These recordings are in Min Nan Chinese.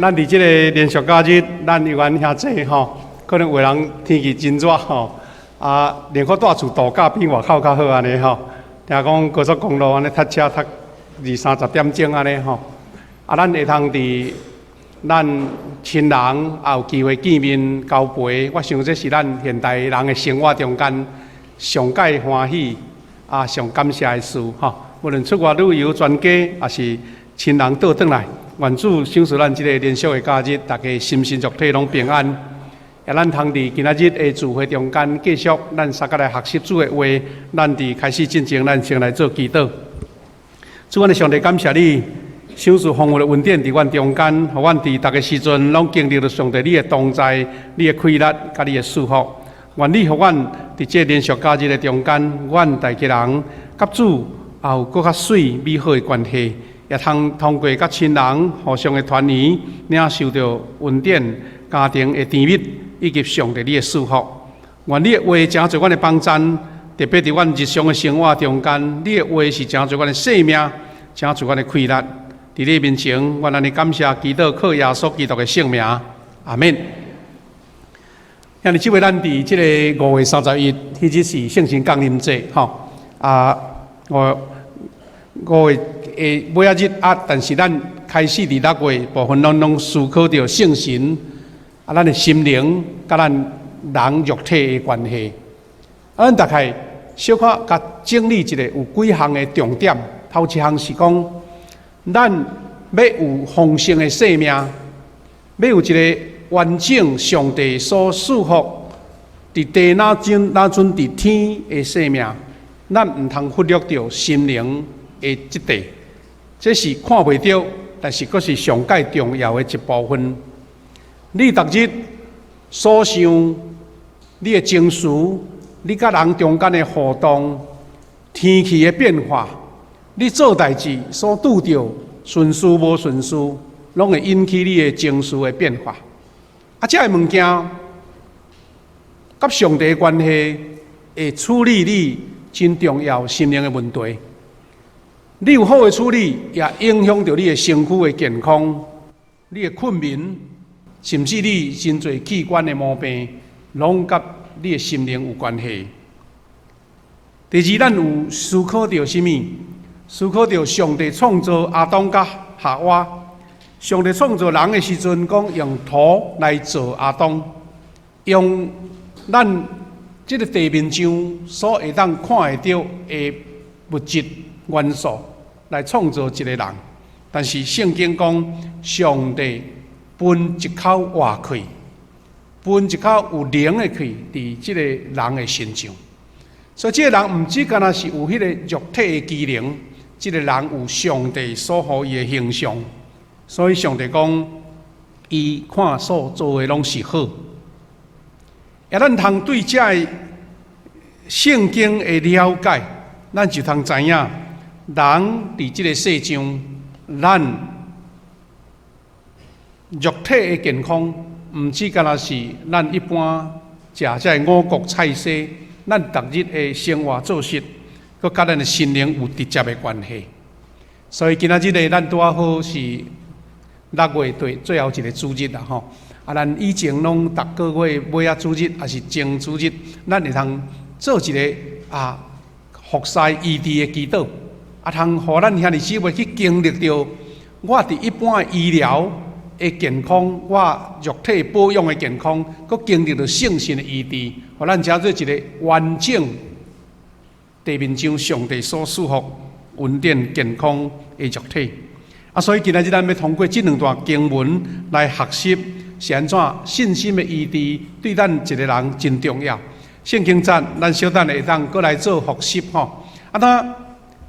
咱佇這个連續假日，咱有緣遐濟吼，可能有人天氣真熱吼，啊，寧可蹛厝度假比外口較好按呢吼。聽講高速公路按呢塞車塞二三十點鐘按呢吼，啊，咱會通佇咱親人也有機會見面交陪，我想這是咱現代人的生活中間上蓋歡喜啊，上感謝的事吼。無論出外旅遊全家，抑是親人倒轉來。願主賞賜咱這个連續的假日，大家心身肉體攏平安。也咱通佇今仔日的聚會中間，繼續咱相佮來學習主的話。咱佇開始進前，咱先來做祈禱。主，阮的上帝，感謝你，賞賜豐富的恩典佇阮中間，予阮佇逐个時陣攏經歷著上帝你的同在、你的氣力佮你的祝福。願你予阮佇這連續假日的中間，阮大家人佮主也有閣較媠美好的關係。也通通過佮親人互相的團圓，領受著恩典、家庭的甜蜜，以及上帝你的祝福。願你的話成做阮的幫贊，特別佇阮日常的生活中間，你的話是成做阮的生命，成做阮的氣力。佇你面前，阮按呢感謝祈禱，靠耶穌基督的聖名，阿們。兄弟姊妹，咱佇這个5月31，彼日是聖神降臨節，吼啊，五月的尾仔日啊，但是咱開始佇6月部分，攏攏思考著聖神啊，咱的心靈佮咱人肉體的關係。啊，咱大概小可共整理一下，有幾項的重點。頭一項是講，咱欲有豐盛的生命，欲有一个完整上帝所賜福，佇地若陣若陣佇天的生命，咱毋通忽略著心靈的這塊。這是看袂著，但是閣是上蓋重要的一部分。你逐日所想、你的情緒、你佮人中間的互動、天氣的變化、你做代誌所拄著順遂無順遂，攏會引起你的情緒的變化。啊，這个物件佮上帝的關係，會處理你真重要心靈的問題。你有好的處理，也影響著你的身軀的健康、你的困眠，甚至你真濟器官的毛病，攏佮你的心靈有關係。第二，咱有思考著啥物？思考著上帝創造亞當佮夏娃。上帝創造人的時陣，講用土來造亞當，用咱這个地面上所會當看會著的物質元素來創造一个人。但是聖經講，上帝噴一口活氣，噴一口有靈的氣，佇這个人的身上。所以這个人毋只干焦是有彼个肉體的機能，這个人有上帝所予伊的形象。所以上帝講，伊看所做的攏是好。也咱通對這个聖經的了解，咱就通知影，人佇這个世上，咱肉體的健康，毋只干焦是咱一般食這个五穀菜蔬，咱逐日的生活作息，閣佮咱的心靈有直接的關係。所以今仔日呢，咱拄仔好是6月底最後一个主日啦吼。啊，咱以前攏逐个月尾仔主日，抑是前主日，咱會通做一个啊服侍醫治的祈禱，啊，通予咱兄弟姊妹去經歷著我佇一般的醫療的健康，我肉體保養的健康，閣經歷著聖神的醫治，予咱成做一个完整地面上上帝所賜福恩典健康的肉體。啊，所以今仔日咱欲通過這兩段經文來學習是按怎信心的醫治對咱一个人真重要。聖經節，咱小等會當閣來做複習吼。啊，那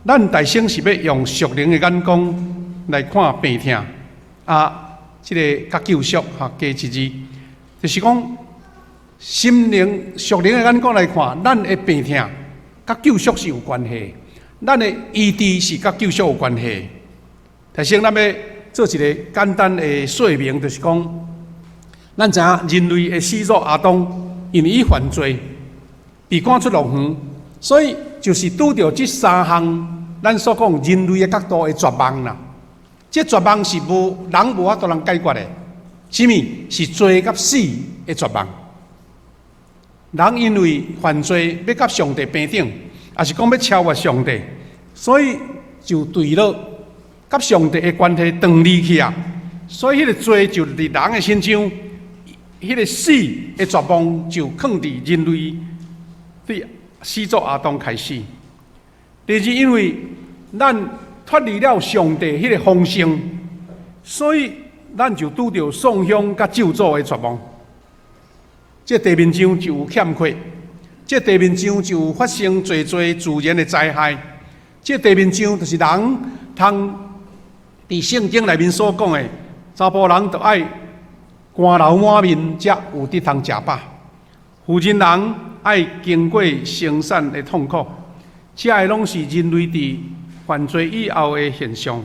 咱大先是欲用屬靈的眼光來看病痛，啊，這个佮救贖吼加一字，就是講心靈屬靈的眼光來看，咱的病痛佮救贖是有關係，咱的醫治是佮救贖有關係。頭先咱欲做一个簡單的說明，就是講，咱知影人類的始祖亞當，因為伊犯罪，被趕出樂園，所以就是拄著這三項咱所講人類的角度的絕望啦。這絕望是無人無法度通解決的，啥物？是罪佮死的絕望。人因為犯罪欲佮上帝平等，抑是講欲超越上帝，所以就墜落，佮上帝的關係斷離去啊。所以彼個罪就佇人的身上，彼個死的絕望就囥佇人類對始祖亞當開始。第二，因為咱脫離了上帝彼個豐盛，所以咱就拄著喪鄉佮咒詛的絕望。這地面上就有欠缺，這地面上就有發生濟濟自然的災害。這地面上就是人通佇聖經內面所講的，查埔人著愛汗流滿面，才有得通食飽。婦人人愛經過生產的痛苦，這个攏是人類佇犯罪以後的現象。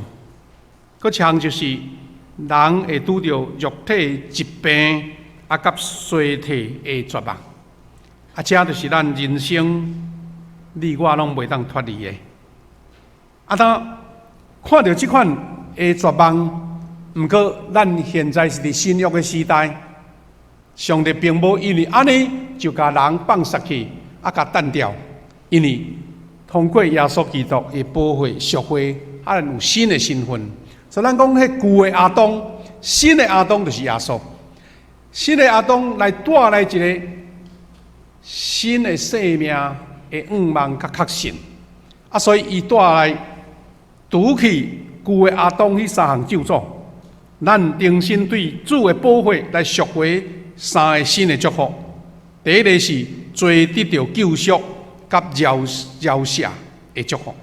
閣一項就是人會拄著肉體疾病啊，佮衰退的絕望。啊，這就是咱人生，你我攏袂當脫離的。啊，當看著這款的絕望，毋過咱現在是佇新約的時代，上帝並無因為按呢就共人放殺去，啊，共擲掉，因為通過耶穌基督的寶血贖回，啊，咱有新的身份。所以咱講，彼舊的亞當，新的亞當就是耶穌。新的亞當來帶來一个新的生命的向望佮確信，啊，所以伊帶來除去舊的亞當彼三項咒詛，咱重新對主的寶血來贖回三个新的祝福。第一个是罪得著救贖佮饒饒赦的祝福。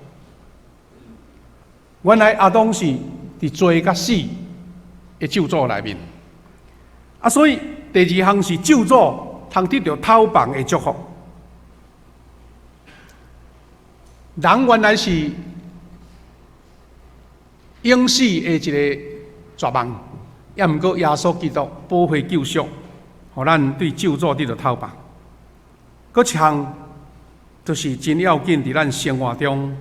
原來亞當是佇罪佮死的咒詛內面，啊，所以第二項是咒詛通得著透放的祝福。人原來是永死的一个絕望，抑毋過耶穌基督寶血救贖，予咱對咒詛得著透放。閣一項就是真要緊，佇咱生活中，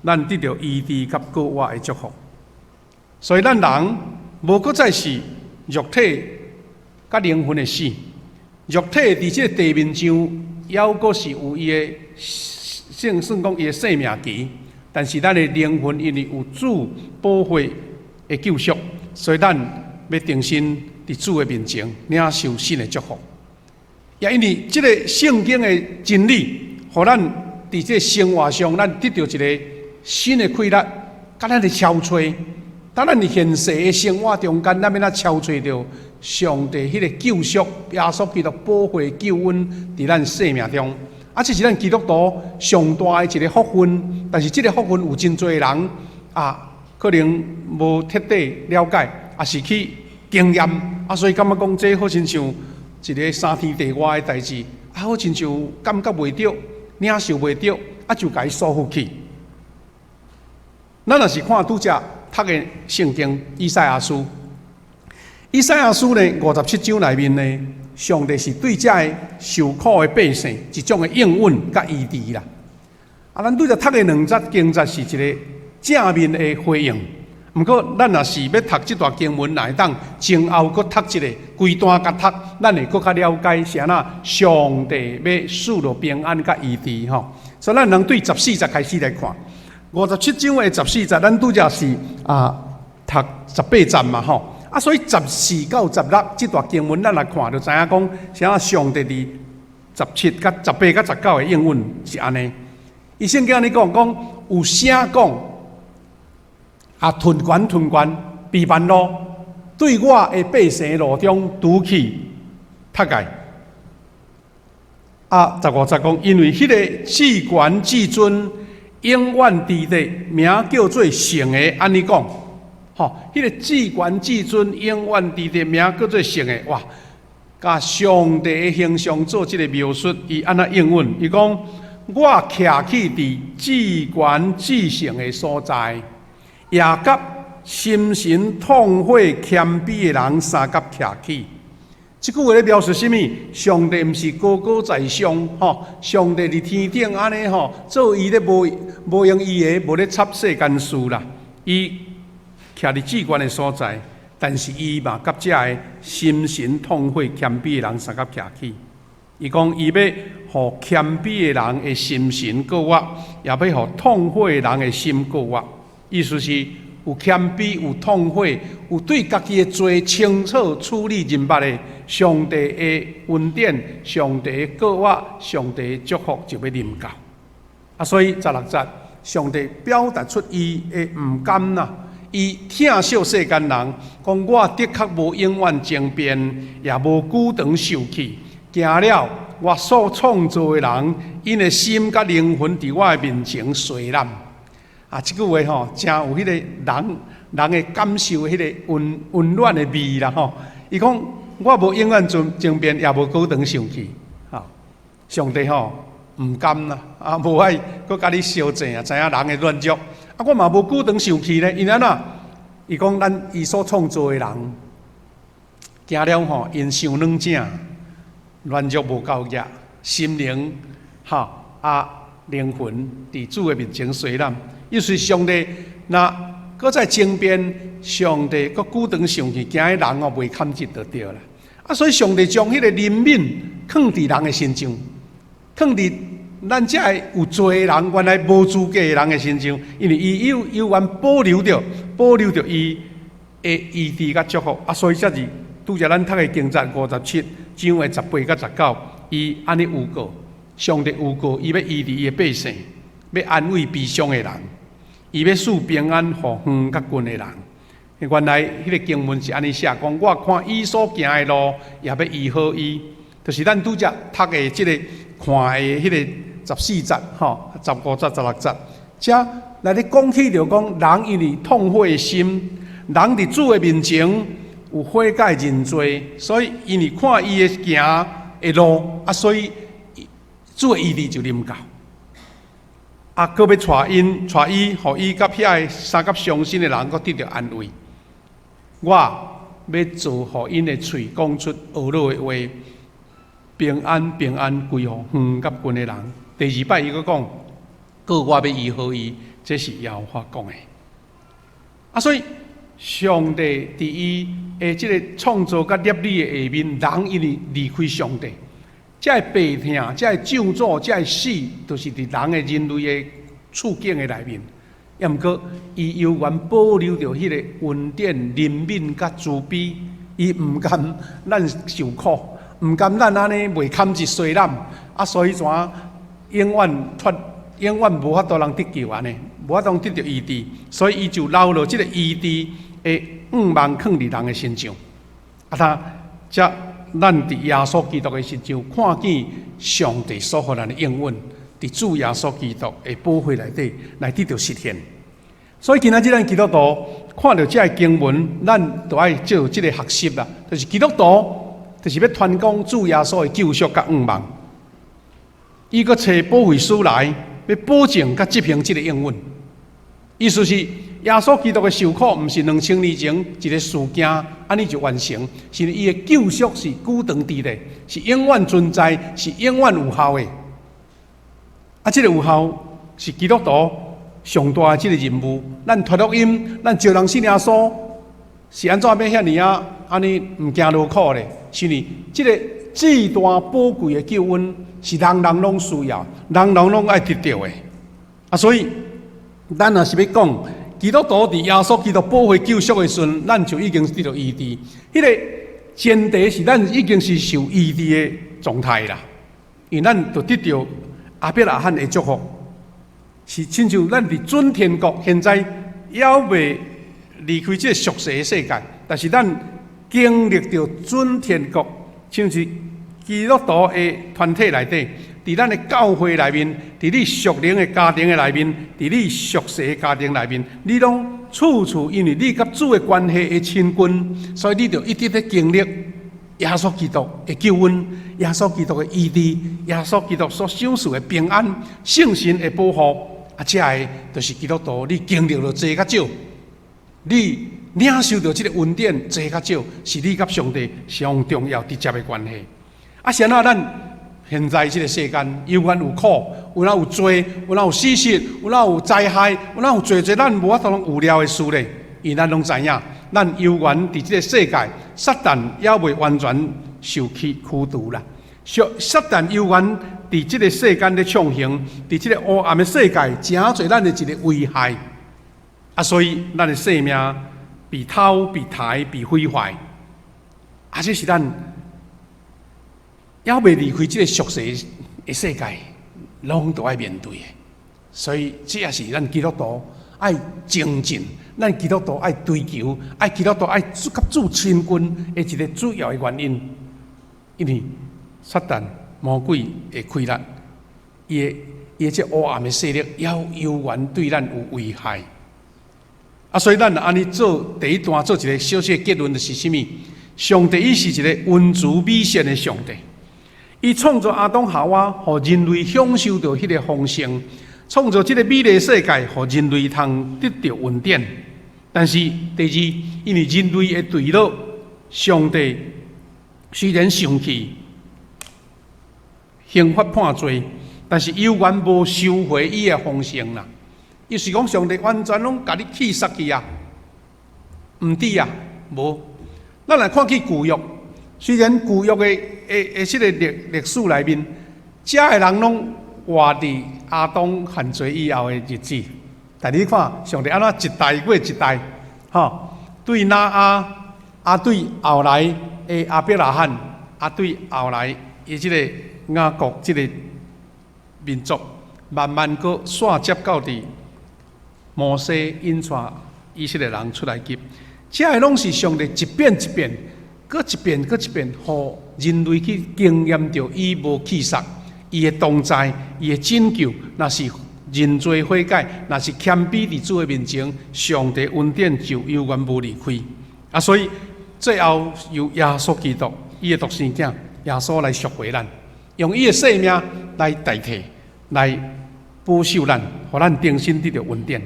咱得著醫治佮過活的祝福。所以咱人無閣再是肉體佮靈魂的死，肉體佇這个地面上，猶閣是有伊的算算講伊的生命期，但是咱的靈魂因為有主寶血的救贖，所以咱欲重新佇主的面前領受新的祝福。也因為這个聖經的真理，予咱佇這个生活上，咱得著一个新的氣力，佮咱的超揣。當咱佇現世的生活中間，咱欲按怎超揣著上帝彼个救贖，耶穌基督寶血救恩佇咱生命中。啊，這是咱基督徒上大的一个福分。但是這个福分有真濟人啊，可能無徹底了解，抑是去經驗啊，所以感覺講這好親像一个三天地外的代誌，啊，好親像感覺袂著，領受袂著，啊，就共伊疏忽去。咱若是看拄才讀的聖經以賽亞書，以賽亞書呢57章內面呢，上帝是對遮个受苦的百姓一種的應允佮醫治啦。啊，咱拄才讀的兩節經節是一个正面的回應。毋過，咱若是欲讀這段經文，若會當前後閣讀一个規段共讀，咱會閣較了解是按怎上帝欲賜落平安佮醫治吼。所以，咱通對十四節開始來看。57章的十四節，咱拄才是啊讀十八節嘛吼。啊，所以14到16這段經文，咱來看就知影講，是按怎上帝佇17佮18佮19的應允是按呢。伊聖經按呢講，講有聲講啊，屯懸屯懸，備辦路，對我的百姓路中除去窒礙。啊，15節講，因為彼个至懸至尊永遠佇的名叫做聖的，按呢講，吼，彼个至懸至尊永遠佇的名叫做聖的，哇，共上帝的形象做這个描述，伊按怎應允？伊講，我徛起佇至懸至聖的所在，也佮心神痛悔謙卑的人相佮徛起。這句話咧描述啥物？上帝毋是高高在上，吼！上帝佇天頂按呢吼，做伊咧無無用伊的，無咧插世間事啦。伊徛佇至懸的所在，但是伊嘛佮遮个心神痛悔謙卑的人相佮徛起。伊講伊欲予謙卑的人的心神復活，也欲予痛悔的人的心復活。意思是有謙卑、有痛悔、有對家己的罪清楚處理認捌的，上帝的恩典、上帝的復活、上帝的祝福就欲臨到。啊，所以16節，上帝表達出伊的毋甘啦，伊疼惜世間人，講我的確無永遠爭辯，也無久長受氣。驚了我所創造的人，𪜶的心佮靈魂佇我的面前衰濫。啊，這句話吼，誠有彼個人人的感受，彼個溫溫暖的味啦吼。伊講我無永遠爭爭辯，也無久長生氣。吼，上帝吼毋甘啦，啊，無愛閣佮你相爭啊，知影人的軟弱。啊，我嘛無久長受氣咧，因按怎？伊講咱伊所創造的人，驚了吼，𪜶傷軟正。軟弱無夠額，心靈吼啊靈魂佇主的面前衰濫。意思上帝若閣再爭辯，上帝閣久長生氣，驚彼人哦袂堪得就對啦。啊，所以上帝將彼個憐憫囥佇人的身上，囥佇咱遮个有罪的人，原來無資格的人的身上，因為伊猶猶原保留著伊的醫治佮祝福。啊，所以才是拄才咱讀的經節57章的18佮19，伊按呢預告，上帝預告，伊欲醫治伊的百姓，欲安慰悲傷的人，伊欲賜平安予遠佮近的人。原來彼個經文是按呢寫，講我看伊所行的路，也欲醫好伊，就是咱拄才讀的這个看的彼個14節，吼，15節、16節，遮來咧講起著講，人因為痛悔的心，人佇主的面前有悔改認罪，所以因為看伊的行的路，啊，所以主的醫治就臨到。啊，閣欲帶𪜶，帶伊，予伊佮遐個相佮傷心的人，閣得著安慰。我欲造予𪜶的喙講出呵咾的話，平安平安歸予遠佮近的人。第二擺伊閣講，閣我欲醫好伊，這是耶和華講的。啊，所以上帝佇伊的這個創造佮立意的下面，人因為離開上帝，這个病痛、這个咒詛、這个死，都是佇人的人類的處境的內面。抑毋過，伊猶原保留著彼个恩典、憐憫佮慈悲，伊毋甘咱受苦，毋甘咱按呢袂堪一衰濫，啊，所以怎永遠脫，永遠無法度通得救按呢，無法度得著醫治，所以伊就留落這个醫治的願望囥佇人的身上。啊，他才咱佇耶穌基督的身上看見上帝所予咱的應允，佇主耶穌基督的寶血內底來得著實現。所以今仔日咱基督徒看著這个經文，咱就愛做這个學習啦。就是基督徒就是欲傳講主耶穌的救贖佮願望。伊閣差保惠師來，欲保證佮執行這个應允。意思是耶穌基督的受苦，毋是2000年前一个事件，按呢就完成。是伊的救贖是久長佇咧，是永遠存在，是永遠有效的。啊，這个有效是基督徒上大的這个任務。咱傳福音，咱招人信耶穌，是按怎欲遐爾仔按呢毋驚勞苦咧？是因為這个至大寶貴的救恩是人人攏需要，人人攏愛得著的。啊，所以咱若是欲講基督徒佇耶穌基督寶血救贖的時陣，咱就已經得著醫治。彼个前提是咱已經是受醫治的狀態啦，因為咱就得著亞伯拉罕的祝福，是親像咱佇準天國，現在猶未離開這个俗世的世界，但是咱經歷著準天國，像是基督徒的團體內底，佇咱的教會內面，佇你屬靈的家庭的內面，佇你俗世的家庭內面，你攏處處因為你佮主的關係的親近，所以你就一直咧經歷耶穌基督的救恩，耶穌基督的醫治，耶穌基督所賞賜的平安、聖神的保護，啊，這个就是基督徒，你經歷著濟較少，你領受著這个恩典濟較少，是你佮上帝上重要直接的關係。啊，是按怎咱現在這个世間，猶原有苦，有哪有罪，有哪有死實，有哪有災害，有哪有濟濟咱無法度通預料的事咧。因為咱攏知影，咱猶原佇這個世界，撒旦猶未完全受去驅逐啦。撒旦猶原佇這個世間咧暢行，佇這個黑暗的世界，誠濟咱的一個危害。啊，所以咱的生命被偷、被刣、被毀壞。啊，這是咱猶未離開這個俗世的世界，攏都愛面對的。所以這也是咱基督徒愛精進，咱基督徒愛追求，愛基督徒愛佮主親近的一個主要的原因。因為撒旦魔鬼的氣力，伊的這黑暗的勢力，猶猶原對咱有危害。啊，所以咱按呢做第一段做一個小小結論，就是啥物？上帝伊是一個恩慈美善的上帝，伊創造亞當夏娃，予人類享受著彼個豐盛，創造這個美麗世界，予人類通得著恩典。但是第二，因為人類的墜落，上帝雖然生氣，刑罰判罪，但是猶原無收回伊的豐盛啦。伊是講上帝完全攏共你去殺去啊？毋對啊，無。咱來看去舊約，雖然舊約的這個歷史內面，遮的人攏活佇亞當犯罪以後的日子，但你看上帝按怎一代過一代，吼，對挪亞，啊對後來的亞伯拉罕，啊對後來伊這個雅各這個民族，慢慢閣紲接到佇摩西引帶以色列人出埃及。這个攏是上帝一遍一遍，閣一遍閣一遍，予人類去經驗著伊無棄殺，伊的同在，伊的拯救，若是認罪悔改，若是謙卑佇主的面前，上帝恩典就猶原無離開。啊，所以最後由耶穌基督，伊的獨生囝耶穌來贖回咱，用伊的生命來代替，來保守咱，予咱重新得著恩典。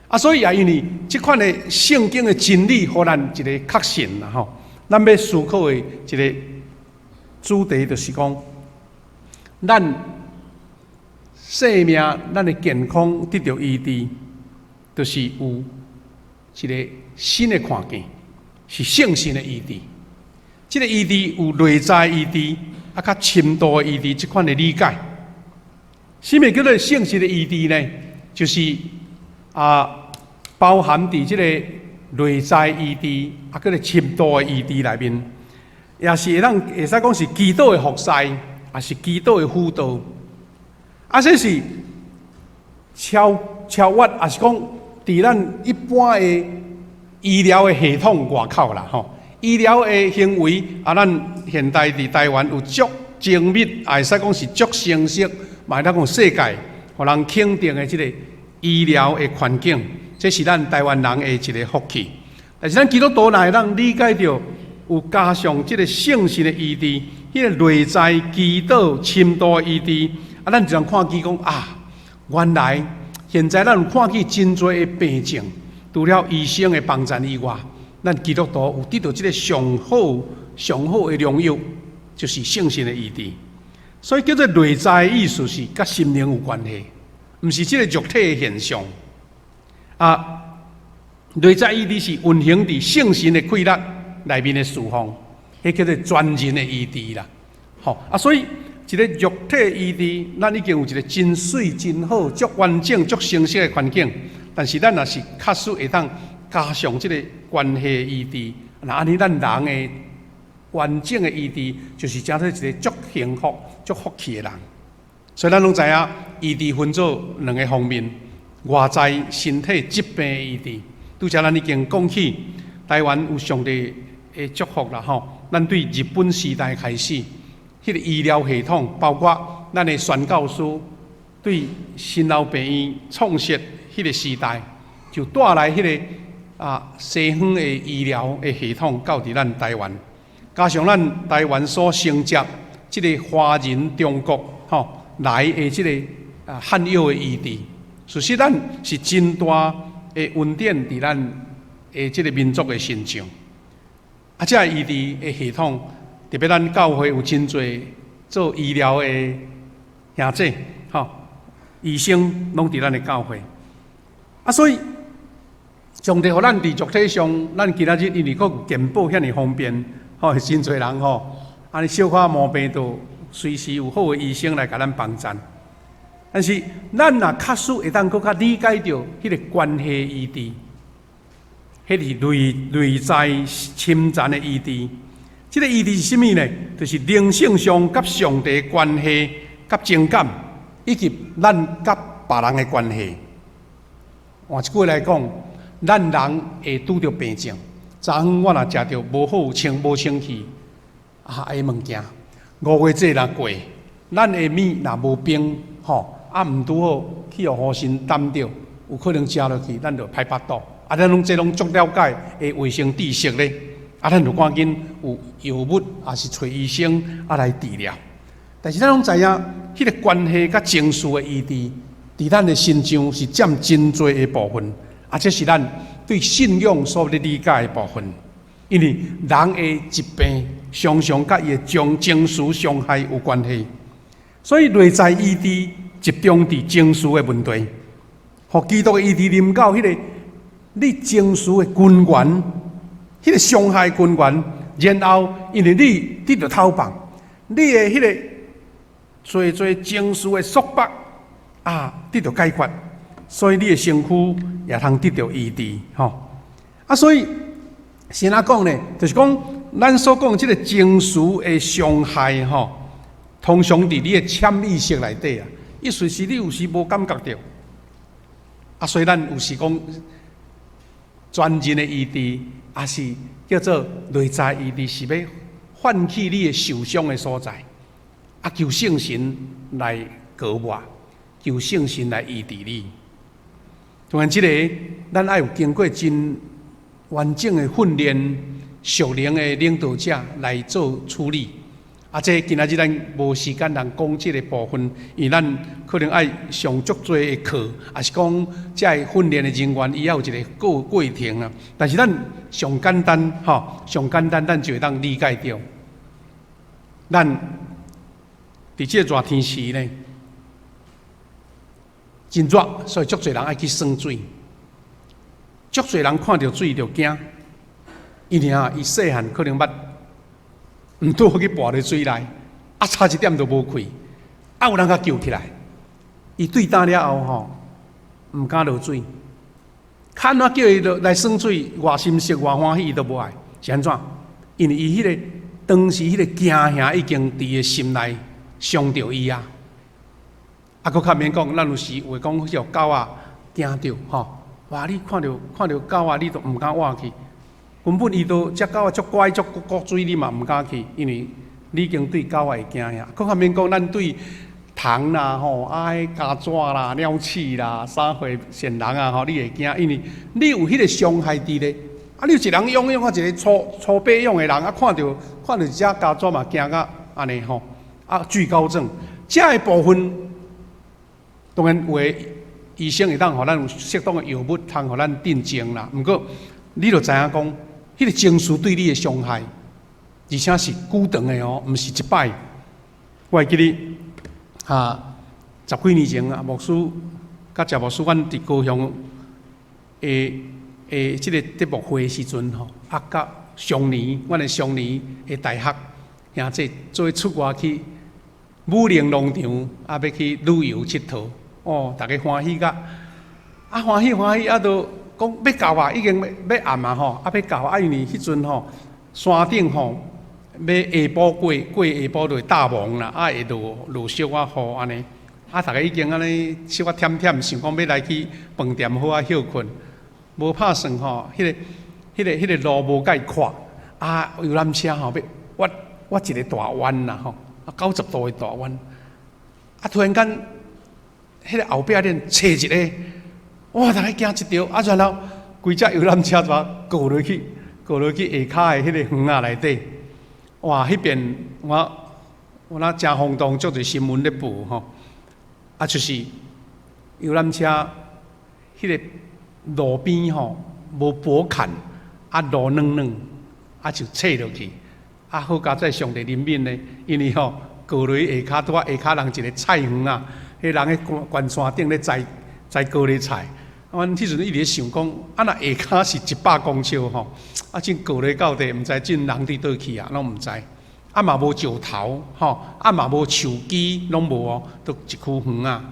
啊，所以也因為這款的聖經的真理，予咱一個確信啦吼。咱欲思考的一個主題就是講，咱生命、咱的健康得著醫治，就是有一個新的看見，是聖神的醫治。這個醫治有內在醫治，啊，較深度的醫治，這款的理解。啥物叫做聖神的醫治呢？就是啊，包含佇這個內在醫治，啊，閣個深度的醫治內面，也是會當會使講是祈禱的服侍，也是祈禱的輔導，啊，這是超越，也是講佇咱一般的醫療的系統外口啦，吼。醫療的行為，啊，咱現代佇台灣有足精密，也會使講是足成熟，嘛會當講世界予人肯定的這個醫療的環境，這是咱台灣人的一個福氣。但是咱基督徒若會當理解著，有加上這個聖神的醫治，彼個內在祈禱深度的醫治，啊，咱就通看見講啊，原來現在咱有看見真濟的病症，除了醫生的幫贊以外，咱基督徒有得著這個上好、上好的良藥，就是聖神的醫治。所以叫做內在的意思是佮心靈有關係，毋是這個肉體的現象。啊，內在醫治是運行佇聖神的氣力內面的事奉，彼叫做全人的醫治啦。吼啊，所以一個肉體醫治，咱已經有一個真媠、真好、足完整、足成熟的環境。但是咱若是確實會當加上這個關係醫治，若按呢咱人的完整的醫治，就是成做一個足幸福、足福氣的人。所以咱攏知影，醫治分做兩個方面：外在身體疾病的醫治。拄才咱已經講起，台灣有上帝的祝福啦吼。咱對日本時代開始，彼個醫療系統，包括咱的宣教師對新老病院創設彼個時代，就帶來彼個啊西方的醫療的系統到佇咱台灣，加上咱台灣所承接這個華人中國吼來的這個啊漢藥的醫治，事實咱是真大的恩典佇咱的這個民族的身上。啊，這個醫治的系統，特別咱教會有真濟做醫療的兄弟，吼，醫生攏佇咱的教會。啊，所以上帝予咱佇肉體上，咱今仔日因為閣有健保遐爾方便，吼，真濟人吼，按呢小可毛病都隨時有好的醫生來共咱幫贊。但是咱若確實會當閣較理解著彼個關係醫治，彼是內內在深層的醫治。這個醫治是啥物呢？就是靈性上佮上帝關係、佮情感，以及咱佮別人的關係。換一句話來講，咱人會拄著病症。昨昏我若食著無好清無清氣啊的物件，五月節若過，咱的物若無冰吼，啊毋拄好去予雨神澹著，有可能食落去，咱就歹腹肚。啊，咱攏這攏足了解的衛生知識咧。啊，咱就趕緊有藥物，抑是揣醫生啊來治療。但是咱攏知影，彼個關係佮情緒的醫治，佇咱的身上是佔真濟的部分，啊，這是咱對信仰所咧理解的部分。因為人的疾病常常佮伊的將情緒傷害有關係，所以內在醫治集中佇情緒的問題。予基督的醫治臨到彼個你情緒的根源，彼個傷害根源，然後因為你得著透放，你的彼個濟濟情緒的束縛啊，得著解決，所以你的身軀也通得著醫治，吼。啊，所以是按怎講呢？就是講咱所講這個情緒的傷害，吼，通常佇你的潛意識內底啊，意思是你有時無感覺著。啊，所以咱有時講全人的醫治，抑是叫做內在醫治，是欲喚起你的受傷的所在，啊，求聖神來膏抹，求聖神來醫治你。當然，這個咱愛有經過真完整的訓練，屬靈的領導者來做處理。啊，這今仔日咱無時間通講這個部分，因為咱可能愛上足濟的課，抑是講這个訓練的人員伊猶有一個過過程啊。但是咱上簡單吼，上簡單，咱就會當理解著。咱佇這個熱天時呢，真熱，所以足濟人愛去耍水。足濟人看著水就驚，因為啊，伊細漢可能捌毋拄好去跋佇水內，啊差一點就無氣，啊有人共救起來。伊對今了後吼，毋敢落水。較按怎叫伊落來耍水，偌心適偌歡喜，伊都無愛。是按怎？因為伊彼個當時彼個驚嚇已經佇伊的心內傷著伊啊。啊，閣較免講，咱有時有會講予狗仔驚著吼。哇！你看著看著狗仔，你都毋敢倚去。根本伊都隻狗仔足乖足古錐，你嘛毋敢去，因為你已經對狗仔會驚嚇。閣較免講，咱對蟲啦吼，啊，彼虼蛇啦、鳥鼠啦、啥貨蟮人啊吼，你會驚，因為你有彼個傷害佇咧。啊，你有一人勇勇啊，一個粗粗白勇的人啊，看著看著一隻虼蛇嘛驚甲按呢吼。啊，懼高症，這个部分當然有的醫生會當予咱有適當的藥物，通予咱鎮靜啦。毋過你著知影講，彼個情緒對你的傷害，而且是久長的哦，毋是一擺。我會記得，哈，十幾年前啊，牧師佮謝牧師，阮佇高雄的的這個節目會時陣吼，啊，佮上年，阮的上年的大學兄弟做伙出外去武陵農場，啊，欲去旅遊𨑨迌，哦，逐家歡喜甲，啊，歡喜歡喜，啊，都講欲到啊，已經欲欲暗啊吼，啊，欲到啊，因為彼陣吼山頂吼，欲下晡過過下晡就會罩霧啦，啊，會落落小可雨按呢，啊，逐家已經按呢小可忝忝，想講欲來去飯店好仔歇睏，無拍算吼，彼個、彼個、彼個路無蓋闊，啊，遊覽車吼欲彎彎一個大彎啦吼，啊，90度的大彎，啊，突然間，彼個後壁恁揣一個，哇！逐家驚一著，啊，然後規隻遊覽車就過落去，過落去下跤的彼個園仔內底，哇！彼邊我我那誠轟動，足濟新聞咧報吼，啊，就是遊覽車彼個路邊吼無薄崁，啊路軟軟，啊就切落去，啊好佳哉上帝憐憫呢，因為吼過落去下跤拄仔下跤人一個菜園啊，彼人咧關關山頂咧栽栽高麗菜。阮彼陣一直想講，啊若下跤是100公尺吼，啊真高咧到底，毋知這人佇佗去啊，攏毋知。啊嘛無石頭吼，啊嘛無樹枝，攏無哦，都一區園仔。啊，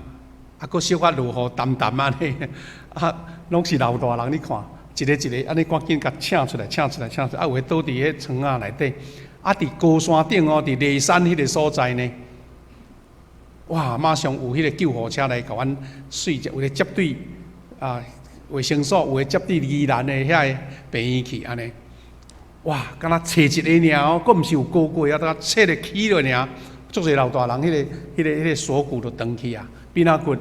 閣小可落雨澹澹按呢，啊，攏是老大人，你看，一个一个按呢趕緊共請出來，請出來，請出來，啊有的倒佇彼床仔內底，啊佇高山頂哦，佇梨山彼个所在呢，哇，馬上有彼个救護車來共阮隨有的接對啊衛生所，有的接對宜蘭的遐个病院去按呢。哇，敢若揣一个爾哦，閣毋是有高過啊，敢若切咧起落爾，足濟老大人彼个鎖骨就斷去啊，邊仔骨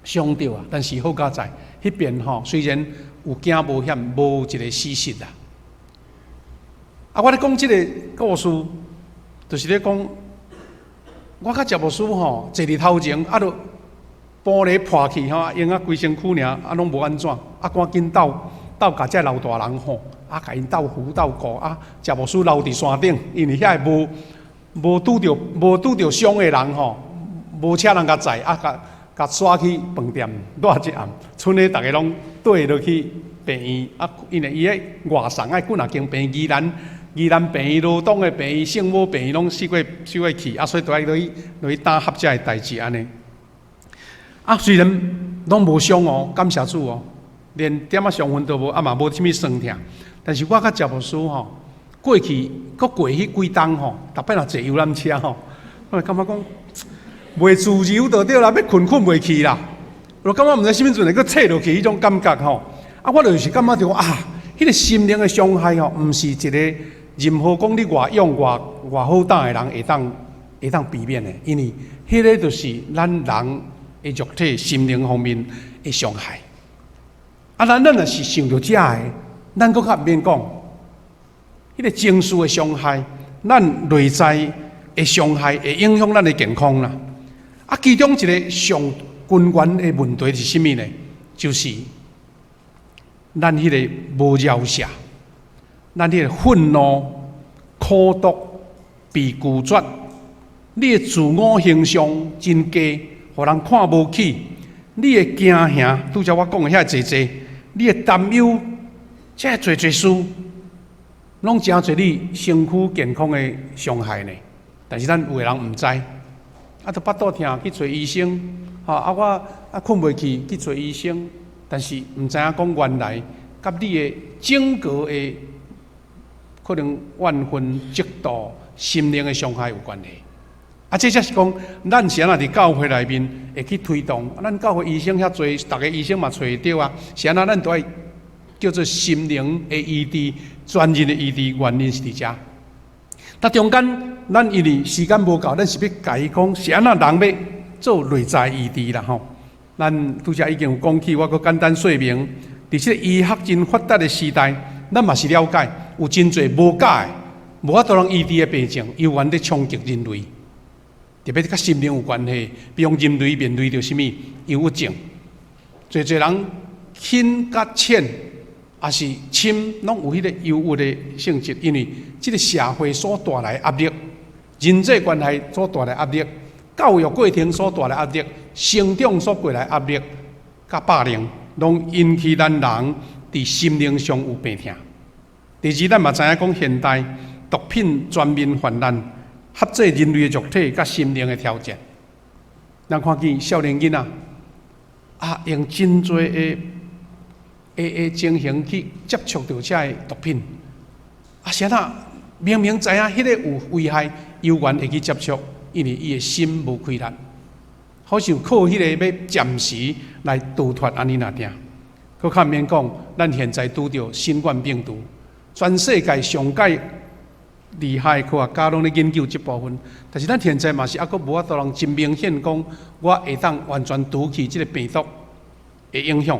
傷著啊。但是好佳哉，彼邊吼雖然有驚無險，無一个死屍啦。啊，我咧講這个故事，就是咧講，我佮謝牧師吼坐佇頭前，啊，就玻璃破去吼，用啊規身軀爾，啊攏無按怎，啊趕緊鬥鬥共這老大人吼，啊，共𪜶鬥扶鬥顧，啊，謝牧師留佇山頂，因為遐個無拄著傷的人吼，無車通共載，啊，共徙去飯店蹛一暗，賰咧逐个攏綴落去病院，啊，因為伊彼外送愛幾若間病院，宜蘭病院、羅東的病院、聖母病院攏四過四過去，啊，所以都愛落去擔合這个代誌按呢。啊，雖然攏無傷哦，感謝主哦，連點仔傷痕都無，啊嘛無啥物酸痛。但是我佮謝牧師吼，過去閣過彼幾冬吼，逐擺若坐遊覽車吼，我就感覺講袂自由就對啦，欲睏睏袂去啦。我感覺毋知啥物陣會閣切落去彼種感覺吼。啊，我就是感覺著啊，彼個心靈的傷害吼，毋是一個任何講你偌勇偌偌好膽的人會當避免的，因為彼個就是咱人的肉體心靈方面的傷害。啊，咱若是想著這个，咱閣較毋免講，彼個情緒的傷害，咱內在的傷害會影響咱的健康啦。啊，其中一個上根源的問題是啥物呢？就是咱彼个無饒赦，咱彼个憤怒、苦毒、被拒絕，你的自我形象真低，予人看無起，你的驚嚇，拄才我講的遐濟濟，你的擔憂，這濟濟事，攏誠濟你身軀健康的傷害呢。但是咱有的人毋知，啊，都腹肚疼去揣醫生，吼啊我啊睏袂去去揣醫生，但是毋知影講原來佮你的整個的可能怨恨、嫉妒、心靈的傷害有關係。啊，這才是講，咱是按怎佇教會內面會去推動？咱教會醫生遐濟，逐个醫生嘛揣會著啊。是按怎？咱都愛叫做心靈的醫治、專業的醫治，原因是佇遮。但中間，咱因為時間無夠，咱是欲共伊講是按怎人欲做內在醫治啦吼。咱拄才已經有講起，我閣簡單說明，佇這個醫學真發達的時代，咱嘛是了解有真濟無解、無法度通醫治的病症，猶原佇衝擊人類，特別佮心靈有關係，比如人類面對著啥物憂鬱症，濟濟人輕佮淺，抑是深，攏有彼個憂鬱的性質，因為這個社會所帶來壓力，人際關係所帶來壓力，教育過程所帶來壓力，成長所過來壓力，佮霸凌，攏引起咱人佇心靈上有病痛。第二，咱嘛知影講現代毒品全面泛濫，合做人類的肉體佮心靈的挑戰。咱看見少年囡仔啊，用真濟的情形去接觸著這个毒品，啊，啥那明明知影彼个有危害，猶原會去接觸，因為伊的心無開力，好像靠彼个欲暫時來逃脫按呢爾定。閣較毋免講，咱現在拄著新冠病毒，全世界上蓋厲害的科學家攏咧研究這部分，但是咱現在嘛是猶閣無法度人真明顯講，我會當完全除去這个病毒的影響。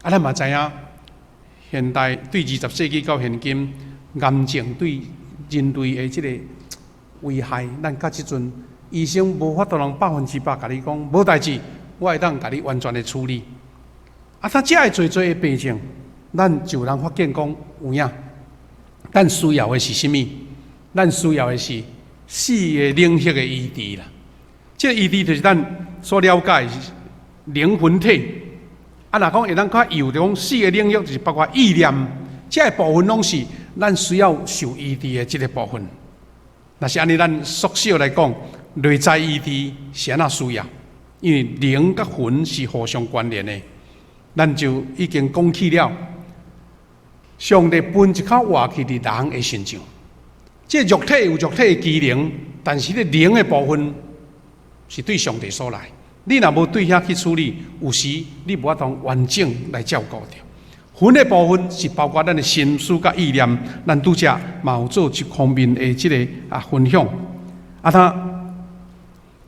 啊，咱嘛知影，現代對20世紀到現今，癌症對人類的這个危害，咱到這陣醫生無法度人100%共你講無代誌，我會當共你完全的處理。啊，他這个濟濟的病症，咱就人發現講有影。咱需要的是啥物？咱需要的是四個領域的醫治啦。這個醫治就是咱所了解靈魂體。啊，若講會當較幼，就講四个領域就是包括意念，這个部分攏是咱需要受醫治的這个部分。若是按呢，咱縮小來講，內在醫治是按怎需要？因為靈佮魂是互相關聯的，咱就已經講起了。上帝分一口活氣佇人的身上，這肉體有肉體的機能，但是這個靈的部分是對上帝所來。你若無對遐去處理，有時你無法度完整來照顧著。魂的部分是包括咱的心思佮意念，咱拄才嘛有做這方面的這个分享。啊，他，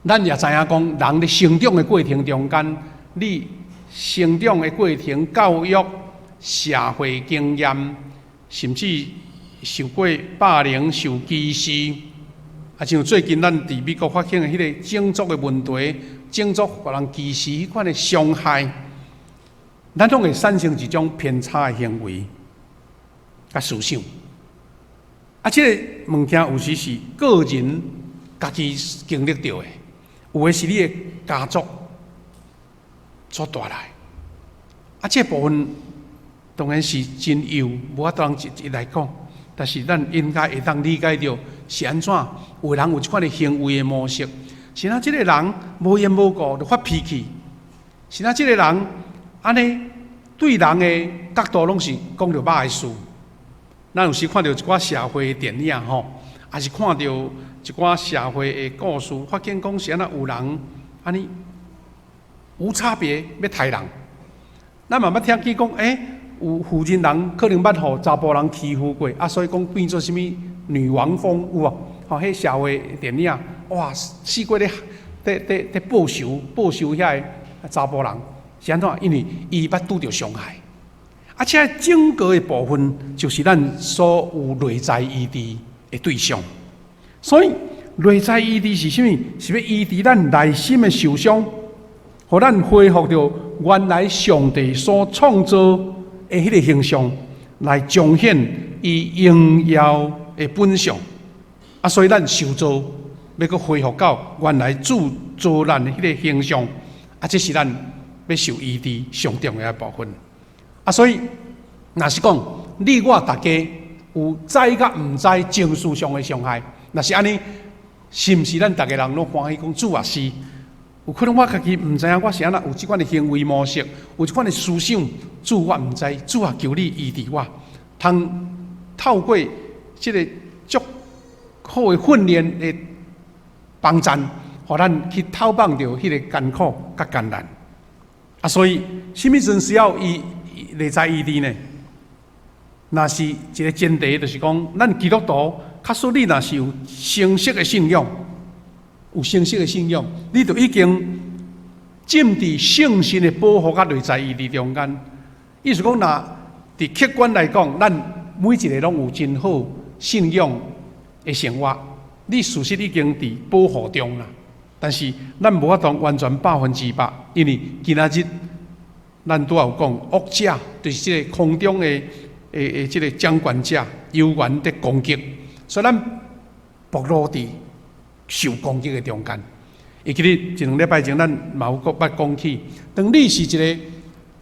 咱也知影講，人佇成長的過程中間，你成長的過程、教育、社會經驗，甚至受過霸凌、受歧視，啊，像最近咱佇美國發生的彼个種族的問題，種族予人歧視彼款的傷害，咱攏會產生一種偏差的行為佮思想。啊，這个物件有時是個人家己經歷著的，有的是你的家族所帶來。啊，這部分當然是真幼，無法度通一一來講。但是咱應該會當理解著是按怎，有的人有這款的行為的模式，是按怎這个人無緣無故就發脾氣，是按怎這个人按呢對人的角度攏是講著歹的事。咱有時看著一寡社會的電影吼，抑是看著一寡社會的故事，發現講是按怎有人按呢無差別欲刣人。咱嘛捌聽見講，欸，有婦人人可能捌予查埔人欺負過，啊，所以講變做啥物女王蜂有無？吼，彼社會電影，哇，試過咧，咧咧咧報仇，報仇遐个查埔人是按怎？因為伊捌拄著傷害。啊，這整個的部分就是咱所有內在醫治的對象。所以內在醫治是啥物？是欲醫治咱內心的受傷，予咱恢復著原來上帝所創造的彼个形象，來彰顯伊榮耀的本相。啊，所以咱受造欲閣恢復到原來主造咱的彼个形象。啊，這是咱欲受醫治上重要的部分。啊，所以若是講你我逐家有知佮毋知情緒上的傷害，若是按呢，是毋是咱逐个人攏歡喜講主啊是？有可能我家己毋知影，我是按怎有這款的行為模式，有這款的思想，主我毋知，主啊求你醫治我，通透過這个足好的訓練的幫贊，予咱去透放著彼个艱苦佮艱難。啊，所以啥物時陣需要醫內在醫治呢？若是一个前提，就是講，咱基督徒確實你若是有誠實的信仰，有誠實的信仰，你就已經浸佇聖神的保護佮內在醫治中間。意思講，若佇客觀來講，咱每一个攏有真好信仰的生活，你事實已經佇保護中啦。但是咱無法度完全100%，因為今仔日咱拄仔有講，惡者就是這个空中的這个掌權者，猶原佇攻擊，所以咱暴露佇受攻擊的中間。會記得一兩禮拜前，咱嘛有閣捌講起，當你是一个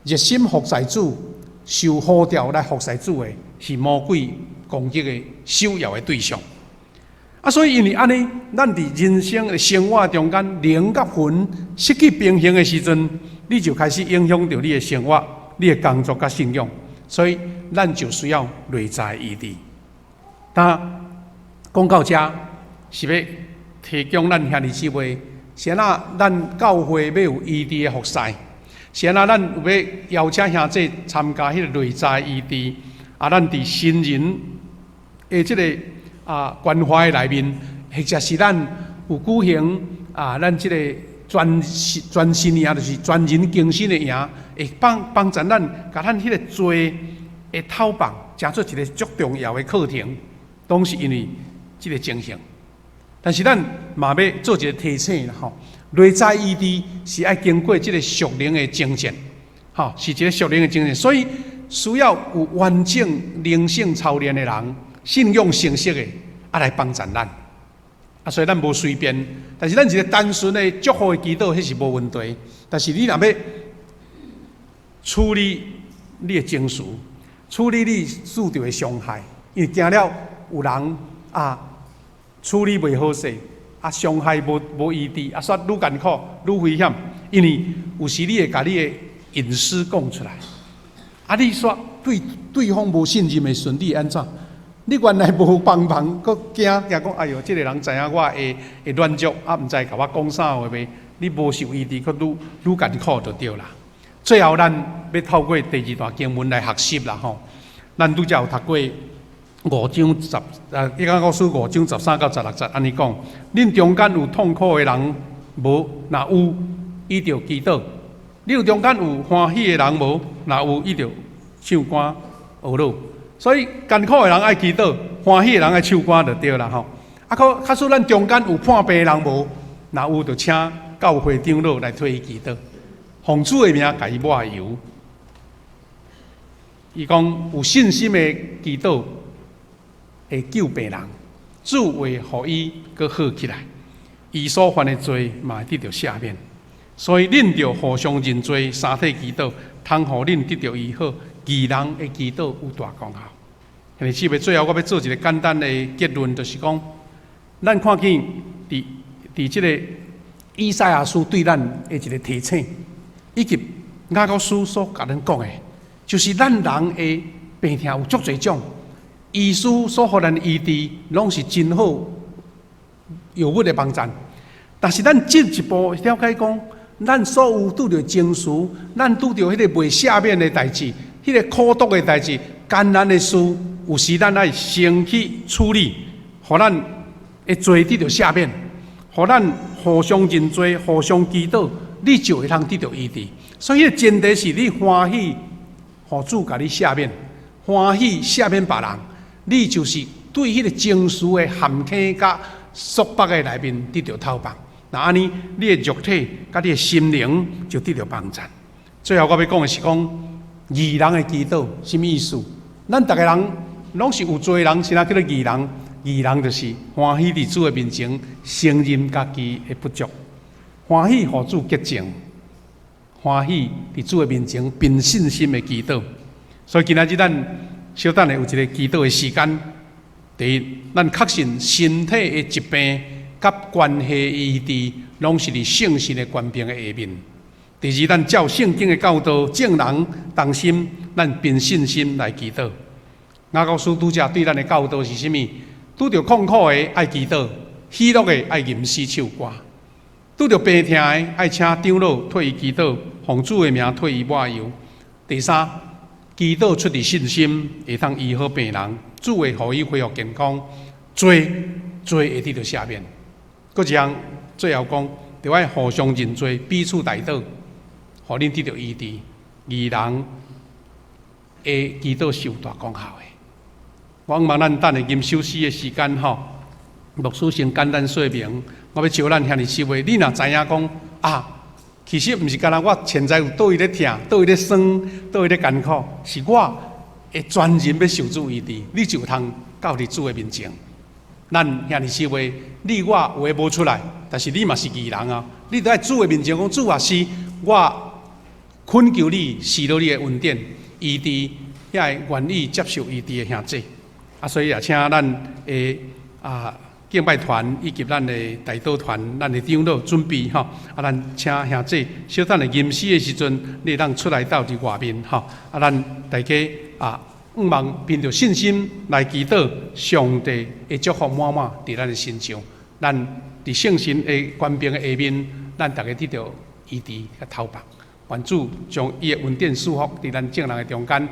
熱心服侍主、受呼召來服侍主的，是魔鬼攻擊的首要的對象。啊，所以因為按呢，咱佇人生的生活中間，靈佮魂失去平衡的時陣，你就開始影響著你的生活、你的工作佮信仰，所以咱就需要內在醫治。但講到遮，是欲提供咱兄弟姊妹，是按怎咱教會欲有醫治的服侍，是按怎咱有欲邀請兄弟參加彼个內在醫治，啊，咱佇新人的這个關懷內面，或者是咱有舉行啊，咱這個全新營，就是全人更新的營，會幫幫助咱，共咱彼个罪的透放，成做一个足重要的課程，攏是因為這个情形。但是咱嘛欲做一个提醒啦吼，內在醫治是愛經過這个屬靈的征戰，吼，是一个屬靈的征戰，所以需要有完整靈性操練的人，信仰成熟的，啊來幫助咱。啊，所以咱無隨便，但是咱一个單純的祝福的祈禱，彼是無問題。但是你若欲處理你的情緒，處理你受著的傷害，因為驚了有人啊處理袂好勢，啊傷害無無醫治，啊煞愈艱苦愈危險，因為有時你會共你的隱私講出來，啊你煞對對方無信任的時陣，你會按怎？你原來無幫忙，閣驚驚講，哎喲，這個人知影我會會軟弱，啊，毋知共我講啥話袂？你無受醫治，閣愈愈艱苦就對啦。最後，咱欲透過第二段經文來學習啦吼。咱拄才有讀過五章十啊，雅各書五章13到16節按呢講：恁中間有痛苦的人無？若有，伊就祈禱；恁中間有歡喜的人無？若有，伊就唱歌呵咾。所以艱苦的人愛祈禱，歡喜的人愛唱歌就對啦吼。啊，閣假使咱中間有破病的人無？若有，就請教會長老來替伊祈禱，奉主的名共伊抹油。伊講有信心的祈禱會救病人，主會予伊閣好起來，伊所犯的罪嘛會得著赦免。所以恁著互相認罪，相替祈禱，通予恁得著醫好。義人的祈禱有大功效。兄弟姊妹，最後我欲做一個簡單的結論，就是講，咱看見佇佇這个以賽亞書對咱的一個提醒，以及雅各書所共咱講的，就是咱人的病痛有足濟種，醫師所予咱的醫治，攏是真好藥物的幫贊。但是咱進一步了解講，咱所有拄著情緒，咱拄著彼个袂赦免的代誌，彼个苦毒的代誌，艱難的事，有時咱愛先去處理，予咱的罪得著赦免，予咱互相認罪、互相祈禱，你就會通得著醫治。所以前提是你歡喜，予主共你赦免，歡喜赦免別人，你就是對彼个情緒的陷坑佮束縛的內面得著透放。若按呢，你的肉體佮你的心靈就得著幫贊。最後我欲講的是講，義人的祈禱啥物意思？咱逐个人攏是有罪的人，啥叫做義人？義人就是歡喜佇主的面前承認家己的不足，歡喜予主潔淨，歡喜佇主的面前憑信心的祈禱。所以今仔日咱小等下有一个祈禱的時間。第一，咱確信身體的疾病佮關係醫治，攏是佇聖神的權柄的下面。第二，咱照聖經的教導，眾人同心，咱憑信心來祈禱。雅各書拄才對咱的教導是啥物？拄著困苦的愛祈禱，喜樂的愛吟詩唱歌；拄著病痛的愛請長老替伊祈禱，奉主的名替伊抹油。第三，祈禱出自信心，會通醫好病人，主會予伊恢復健康，罪罪會得著赦免。閣一項，最後講，著愛互相認罪，彼此代禱，予恁得著醫治。義人的祈禱是有大功效的。我望咱等下吟首詩的時間吼，牧師先簡單說明，我欲招咱兄弟姊妹，你若知影講啊，其實毋是干焦我現在有佗位咧疼，佗位咧酸，佗位咧艱苦，是我會全人欲受主醫治，你就有通到佇主的面前。咱兄弟姊妹，你我有的無出來，但是你嘛是義人啊！你著佇主的面前講，主啊，是我懇求你施落你的恩典，醫治遐个願意接受醫治的兄弟。啊，所以也請咱的啊敬拜團以及咱的代禱團、咱的長老準備吼。啊，咱請兄弟小等下吟詩的時陣，你會當出來到佇外面吼。啊，咱大家啊，向望憑著信心來祈禱，上帝會祝福滿滿佇咱的身上。咱佇聖神的權柄的下面，咱逐家得著醫治佮透放。願主將伊的恩典賜福佇咱眾人的中間。